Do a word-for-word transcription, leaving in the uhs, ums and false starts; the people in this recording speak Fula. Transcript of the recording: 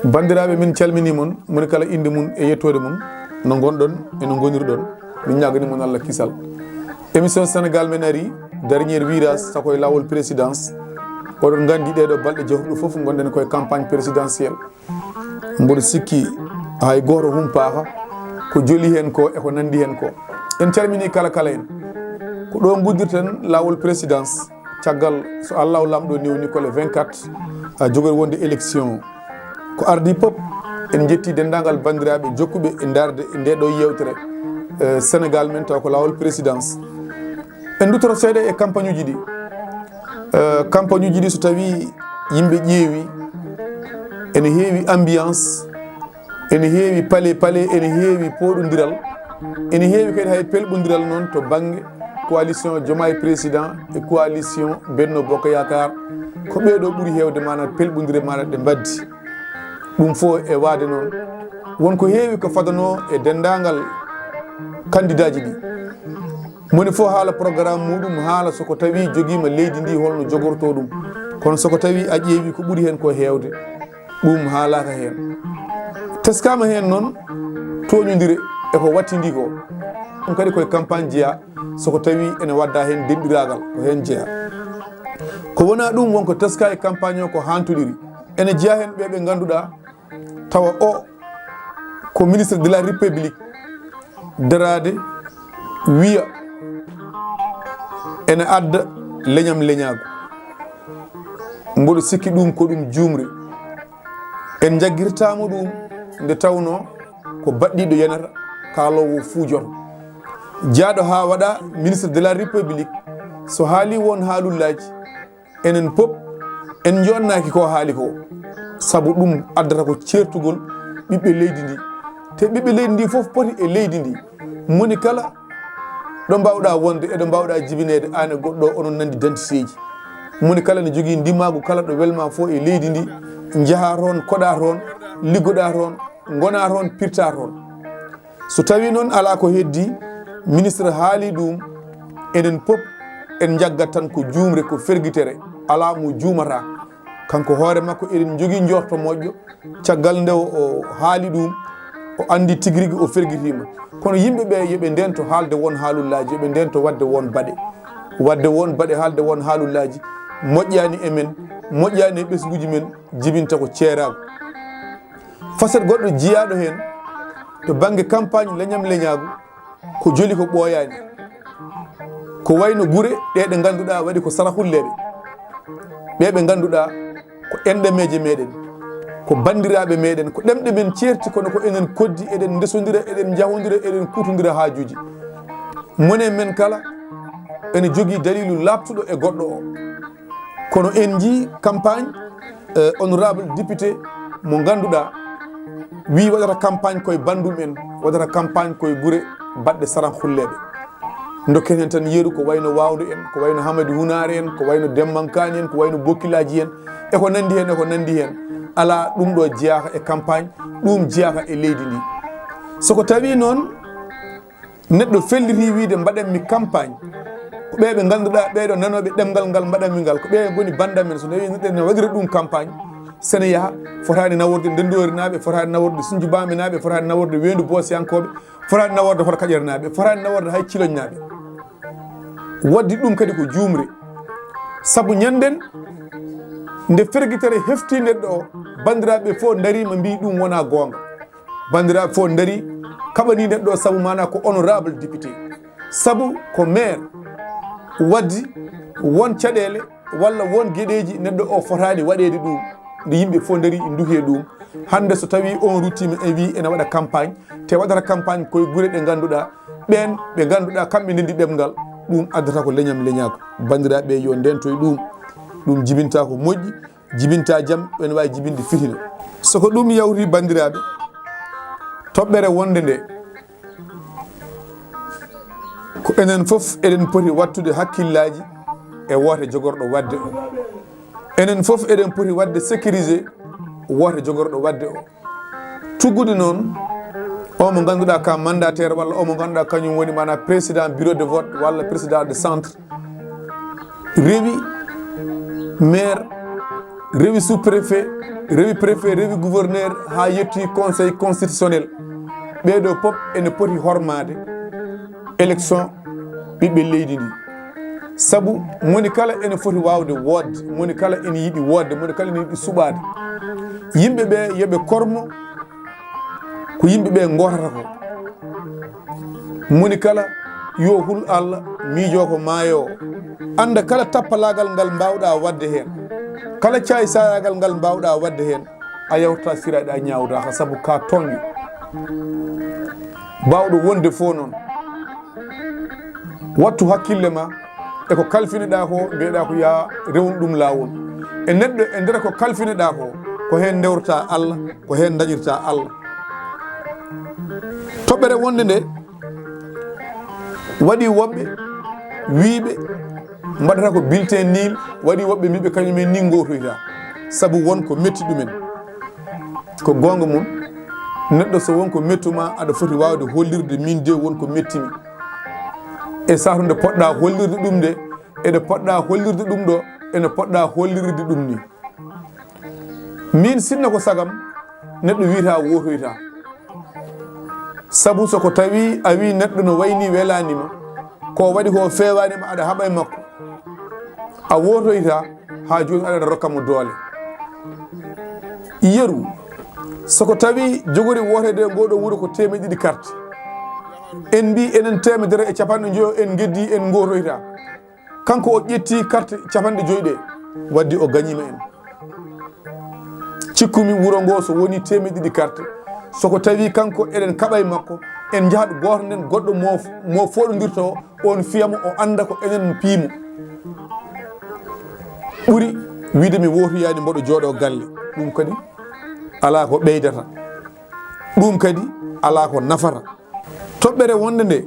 Banndiraaɓe, min calminii mon, moni kala innde mum e yettoode mum, no ngonɗon e no ngonirɗon. Min ñaaganii mon Allah kisal. Émission Sénégal men ari, dernier virage, sako e laawol présidence. Oɗon nganndi ɗee ɗoo balɗe jahruɗe fof ngonɗen koye campagne présidentielle. Mboɗo sikki hay gooto humpaaka ko joli heen ko e ko nanndi heen ko. En calminii kala kala en. Ko ɗo nguddirten laawol présidence, caggal so Allahu Laamɗo newni ko le vingt-quatre, a, jogori wonde élection. Ko ardii pop, en njetti denndaangal banndiraaɓe jokkuɓe e ndaarde e ndee ɗoo yeewtere, eh, Sénégal men tawa ko laawol présidence. En nduttoto seeɗa e campagne uji ɗi. Eh, campagne uji ɗi, so tawii yimɓe ƴeewi, ene heewi ambiance, ene heewi pale pale, ene heewi pooɗondiral, ene heewi kadi hay pelɓondiral noon to bannge coalition Diomaye Président e coalition Benno Bokk Yaakaar. Ko ɓee ɗoo ɓuri heewde maanaa pelɓondire maanaa ɗe mbaddi. Ɗum fof e waade noon, won ko heewi ko fadanoo e denndaangal kandidaaji ɗi. Moni fof haala programme muɗum, haala so ko tawi jogiima leydi ndi holno jogorto ɗum. Kono so ko tawi a ƴeewi ko ɓuri heen ko heewde, ɗum haalaaka heen. Teskaama heen noon tooñondire e ko wattindii ko. Ɗum kadi koye campagne jeyaa, so ko tawi ene wadda heen denɗiraagal, ko heen jeyaa. Ko wonaa ɗum, won ko teskaa e campagne o ko haantoɗiri. Ene jeyaa heen ɓe ɓe ngannduɗaa tawa o ko ministre de la République daraade wiya ene adda leñam leñaagu. Mboɗo sikki ɗum ko ɗum juumre. En njaggirtaama ɗum nde tawnoo ko baɗɗiiɗo yanata kaaloowo fuujoto. Jaaɗo haa waɗa ministre de la République, so haali won haalullaaji, enen pop en njoonnaaki ko haali ko, sabu ɗum addata ko ceertugol ɓiɓɓe leydi ndi. Te ɓiɓɓe leydi ndi fof poti e leydi ndi. Moni kala ɗo mbaawɗaa wonde e ɗo mbaawɗaa jibineede, aan e goɗɗo o, onon nanndi dentiteeji. Moni kala ne jogii ndimaagu kala ɗo welmaa fof e leydi ndi, njahaa toon, koɗaa toon, liggoɗaa toon, ngonaa toon, pirtaa toon. So tawii noon alaa ko heddii, ministre haali ɗum, enen pop en njaggat tan ko juumre, ko fergitere, alaa mo juumata. Kanko hoore makko eɗen njogii njorto moƴƴo, caggal nde o, o haali ɗum, o anndi tigi rigi o fergitiima. Kono yimɓe ɓe yo ɓe ndento haalde won haalullaaji, yo ɓe ndento waɗde won baɗe. Waɗde won baɗe, haalde won haalullaaji, moƴƴaani e men, moƴƴaani e ɓesnguuji men, jibinta ko ceeraagu. Facette goɗɗo jiyaaɗo heen to bannge campagne leñam leñaagu, ko joli ko ɓooyaani. Ko wayno gure ɗe ɗe ngannduɗaa waɗi ko sarahulleeɓe. Ɓe ɓe ngannduɗaa ko enɗameeje meɗen, ko banndiraaɓe meɗen, ko ɗemɗe men ceerti, kono ko enen koddi, eɗen ndesondira, eɗen njahondira, eɗen kuutondira haajuuji. Mone men kala ene jogii daliilu laaɓtuɗo e goɗɗo o. Kono en njii campagne, eh, honorable député mo ngannduɗaa wii waɗata campagne koye banndum en, waɗata campagne koye gure baɗɗe saranhulleeɓe. Ndokken heen tan yeru ko wayno Waawdo en, ko wayno Hamadi Hunaare en, ko wayno Demmankaani en, ko wayno Bokkilaaji en, e ko nanndi heen, e ko nanndi heen. Alaa, ɗum ɗo jeyaaka e campagne, ɗum jeyaaka e leydi ndi. So ko tawii noon neɗɗo felliti wiide mbaɗanmi campagne, ko ɓee ɓe ngannduɗaa ɓee ɗo nanooɓe ɗemngal ngal mbaɗanmi ngal, ko ɓee ngoni bannda men. So tawii neɗɗo ene waɗira ɗum campagne, sene yaha, fotaani naworde Ndenndoori naaɓe, fotaani naworde Sunjubaame naaɓe, fotaani naworde Weendu Boosiyankooɓe, fotaani naworde Hoto Kaƴere naaɓe, fotaani naworde hay Ciloñ naaɓe. Waddi ɗum kadi ko juumre. Sabu ñannden nde fergitere hefti neɗɗo o, banndiraaɓe fof ndariima mbii ɗum wonaa goonga. Banndiraaɓe fof ndarii kaɓanii neɗɗo o sabu maanaa ko honorable député. Sabu ko maire. Waddi won caɗeele walla won geɗeeji neɗɗo o fotaani waɗeede ɗum, nde yimɓe fof ndarii nduhi e ɗum. Hannde so tawii on ruttiima e wii ene waɗa campagne, te waɗata campagne koye gure ɗe ngannduɗaa, ɓeen ɓe ngannduɗaa kamɓe ndenndi ɗemngal, ɗum addata ko leñam leñaagu. Banndiraaɓe yo ndento e ɗum, ɗum jibintaa ko moƴƴi, jibintaa jam, ene waawi jibinde fitina. So ko ɗum yawti banndiraaɓe, toɓɓere wonde nde, ko enen fof eɗen poti wattude hakkillaaji e woote jogorɗo waɗde o. Enen fof eɗen poti waɗde sécuriser woote jogorɗo waɗde o. Tuggude noon, o mo ngannduɗaa ka mandataire walla o mo ngannduɗaa kañum woni maanaa président bureau de vote walla président de centre, rewi maire rewi sous-préfet, rewi préfet, rewi gouverneur, haa yetti conseil constitutionnel. Ɓeeɗo pop ene poti hormaade élection ɓiɓɓe leydi ndi. Sabu moni kala ene foti waawde woodde, moni kala ene yiɗi woodde, moni kala ene yiɗi suɓaade. Yimɓe ɓe yo ɓe kormo ko yimɓe ɓe ngootata ko. Moni kala yo hul Allah, miijo ko maayo o. Annda kala tappalaagal ngal mbaawɗaa waɗde heen, kala caay-saayaagal ngal mbaawɗaa waɗde heen, a yawta siraaɗe, a ñaawtaaka, sabu ka tooñɗo. Baawɗo wonde fof noon, wattu hakkille ma e ko kalfiniɗaa ko, mbiyeɗaa ko yaa rewnu ɗum laawol. E neɗɗo, e nder ko kalfiniɗaa ko, ko heen ndewrata Allah, ko heen ndañirta Allah. Toɓɓere wonde nde, waɗi woɓɓe wiiɓe mbaɗata ko bulletin nul, waɗi woɓɓe mbiɓe kañum en ni ngootoyta, sabu won ko metti ɗumen. Ko goonga mum, neɗɗo so won ko mettuma, aɗa foti waawde hollirde min de won ko mettimi. E saatu nde poɗɗa hollirde ɗum nde, eɗe poɗɗa hollirde ɗum ɗo, ene poɗɗa hollirde ɗum ni. Min sinno ko sagam, neɗɗo wiyata wootoyta. Sabu so ko tawi a wi neɗɗo no wayni welani ma, ko waɗi ko fewani ma, aɗa haɓa e makko, a wootoyta, haa jooni aɗa rokka mo doole. Yeru, so ko tawi jogori wootede e ngoɗo wuro ko teemeɗɗe ɗiɗi carte, en mbi enen teemedere e capanɗe njoyo en geddi, en ngootoyta. Kanko o ƴetti carte capanɗe joyi ɗe, wadde o gañima en. Cikkumi wuro ngo so woni teemeɗɗe ɗiɗi carte, so ko tawi kanko eɗen kaɓa e makko, en njahat gooto nden goɗɗo mo, mo fooɗondirta o, on fiyamo, o annda ko enen piimo. Ɓuri wiide mi wootoyaani mboɗo jooɗo galle. Ɗum kadi alaa ko ɓeydata. Ɗum kadi alaa ko nafata. Toɓɓere wonde nde.